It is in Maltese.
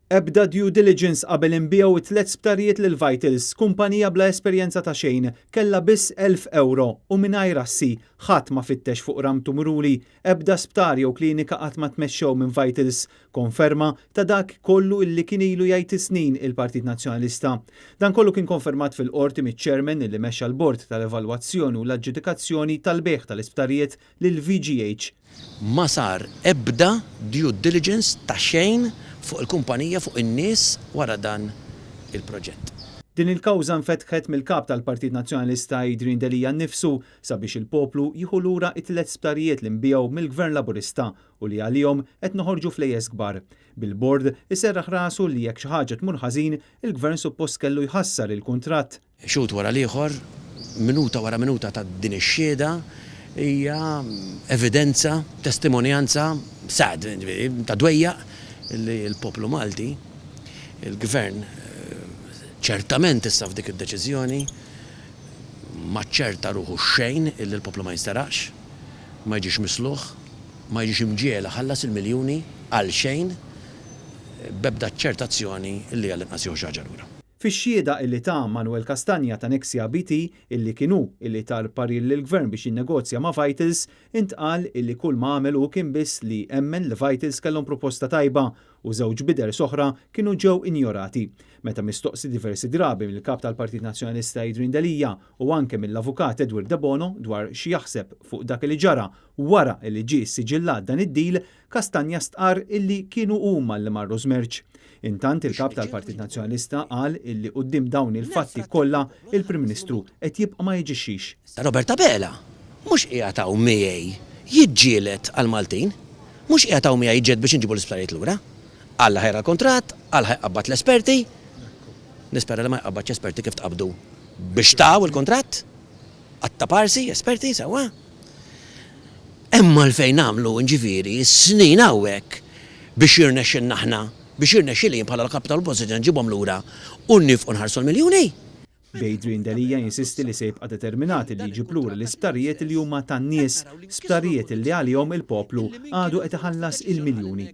Ebda due diligence qabel inbiegħu t-tliet sptarijiet lil Vitals, kumpanija bla esperjenza ta' xejn, kellha biss 1,000 ewro u mingħajr assi. Ħadd ma fittex fuq Ramtu Mruli, ebda sptar jew klinika qatt ma tmexxew minn Vitals, konferma ta' dak kollu illi kien ilu jgħid is-snin il-Partit Nazzjonalista. Dan kollu kien konfermat fil-Qorti miċ-Chairman illi mexxa l-Bord tal-Evalwazzjoni u l-Aġġudikazzjoni tal-bejgħ tal-isptarijiet lil VGH. Ma sar ebda due diligence ta' xejn fuq il-kumpanija, fuq in-nies wara dan il-proġett. Din il-kawża nfetħet mill-Kap tal-Partit Nazzjonalista Adrian Delia nnifsu sabiex il-poplu jieħu lura t-tliet sptarijiet li nbiegħu mill-Gvern Laburista u li għalihom qed noħorġu flejjes kbar. Bil-Bord iserraħ rasu li jekk xi ħaġa tmur ħażin, il-Gvern suppost kellu jħassar il-kuntratt. Xhud wara l-ieħor, minuta wara minuta ta' din ix-xhieda hija evidenza, testimonjanza sad, jiġifieri ta' dwejjaq li l-poplu Malti, il-Gvern ċertament issa f'dik id-deċiżjoni ma ċċerta ruħu xejn illi l-poplu ma jinsteraqx, ma jiġix misluħ, ma jiġix imġiegħel iħallas il-miljuni għalxejn b'ebda aċċertazzjoni illi għall-inqas jieħu xi ħaġa lura. Fix-xhieda illi ta Manuel Castagna ta' Nexia BT, illi kien hu illi ta l-parir lill-Gvern biex jinnegozja ma' Vitals, intqal illi kull ma għamel hu kien biss li emmen li Vitals kellhom proposta tajba u żewġ bidders oħra kienu ġew injorati. Meta mistoqsi diversi drabi mill-Kap tal-Partit Nazzjonalista Adrian Delia u anke mill-Avukat Edward Debono dwar x'jaħseb fuq dak li ġara wara illi ġie ssiġillat dan id-deal, Castagna stqarr illi kienu huma li marru żmerċ. Intant il-Kap tal-Partit Nazzjonalista qal illi quddiem dawn il-fatti kollha, il-Prim Ministru qed jibqa' ma jaġixxix. Robert Abela mhux qiegħed hawn miegħi jiġġieled għall-Maltin, mhux qiegħed hawn miegħi jiġġieled biex inġibu l-isptarijiet lura. Qal li ħa jara l-kuntratt, qal ħa jqabbad l-esperti. Nispera li ma jqabbadx esperti kif tqabbdu biex taw il-kuntratt. Qatta' parsi, esperti, sewwa. Hemm għalfejn nagħmlu, jiġifieri, snin hawnhekk biex jirnexxilna aħna, biex jirnexxili jien bħala l-Kap tal-Oppożizzjoni nġibhom lura u nniefqu nħarsu l-miljuni? B'Adrian Delia jinsisti li se jibqa' determinat li jġib lura l-isptarijiet li huma tan-nies, sptarijiet li għalihom il-poplu għadu qed iħallas il-miljuni.